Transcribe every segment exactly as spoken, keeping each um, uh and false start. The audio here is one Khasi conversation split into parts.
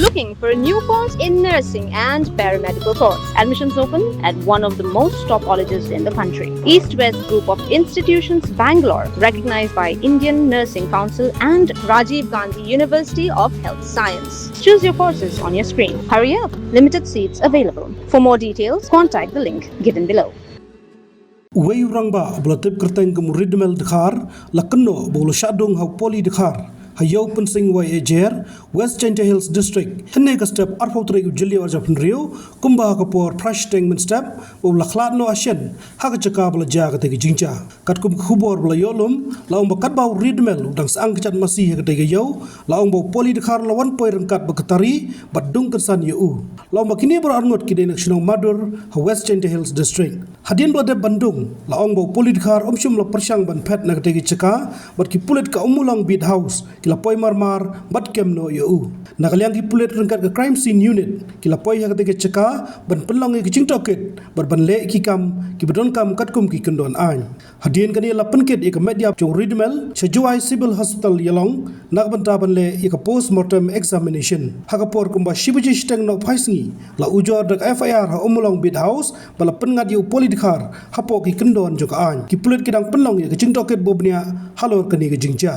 Looking for a new course in nursing and paramedical course? Admissions open at one of the most top colleges in the country. East West Group of Institutions, Bangalore, recognized by Indian Nursing Council and Rajiv Gandhi University of Health Science. Choose your courses on your screen. Hurry up, limited seats available. For more details, contact the link given below. Uwei u rangbah ba la tip kyrteng kum u Ridmel Dkhar la kynnoh ba u la shah dung ha u Poli Dkhar ha Ïew Pynsing Wai Ejer, West Jaintia Hills District, hynne ka step arphew tarik u Jylliew arphew hynriew, kumba ha ka por phra shiteng mynstep ba u la khlad noh ha shen ha ka jaka ba la jia kata ka jingjia. Katkum ka khubor ba la ïoh lum, la ong ba katba u Ridmel u dang sah kjat masi ha kata ka ïew, la ong ba u Poli Dkhar la wan poi ryngkat bad ka tari bad dung kynsan ïa u. La ong ba kine baroh arngut ki dei na ka shnong Madur ha West Jaintia Hills District. Hadien ba la dep ban dung, la ong ba u Poli Dkhar um shym la pyrshang ban phet na katei ka jaka, bad ki pulit ka Ummulong Beat House ki la poi marmar bad kem noh ïa u. Na ka liang ki pulit ryngkat ka Crime Scene Unit ki la poi ha katei ka jaka ban pynlong ïa ka jingtohkit bad ban leh ki kam kiba donkam katkum ki kyndon aiñ. Hadien kane la pynkit ïa ka met ïap jong u Ridmel sha Jowai Civil Hospital Ïalong na ka bynta ban leh ïa ka post mortem examination. Ha ka por kumba shi baje shiteng nohphaisngi, la ujor da ka F I R ha Ummulong Beat House ba la pynngat ïa u Poli Dkhar hapoh ki kyndon jong ka aiñ. Ki pulit ki dang pynlong ïa ka jingtohkit ba bniah halor kane ka jingjia.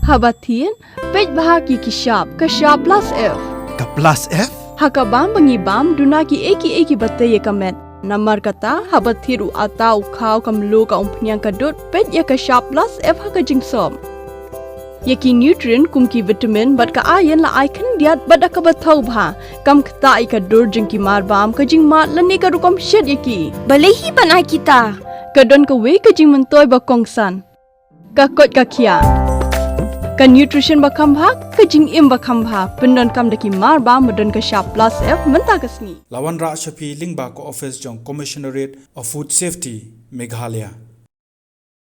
Haba thied, peit bha ki ki shap, ka shap plus F. Ka plus F? Ha ka bam ba ngi bam, duna ki ei ki ei kiba tei ïa ka met. Namar kata, haba thied u atta, u khaw, ka mluh, ka umphniang, ka dud, peit ïa ka shap plus F ha ka jingsop. Ïa ki nutrient kum ki vitamin bad ka iron la ai khyndiat bad da kaba thaw bha. Kam ktah ïa ka dur jong ki mar bam, ka jingmad lane ka rukom shet ïa ki. Balei hi ban ai kita? Ka don kawei ka jingmyntoi ba kongsan. Ka koit ka khiah. Ka nutrition ba kham bha, ka jingim ba kham bha. Pyndonkam da ki mar bam ba don ka shap plus F mynta ka sngi. La wanrah sha phi lyngba ka office jong Commissionerate of Food Safety, Meghalaya.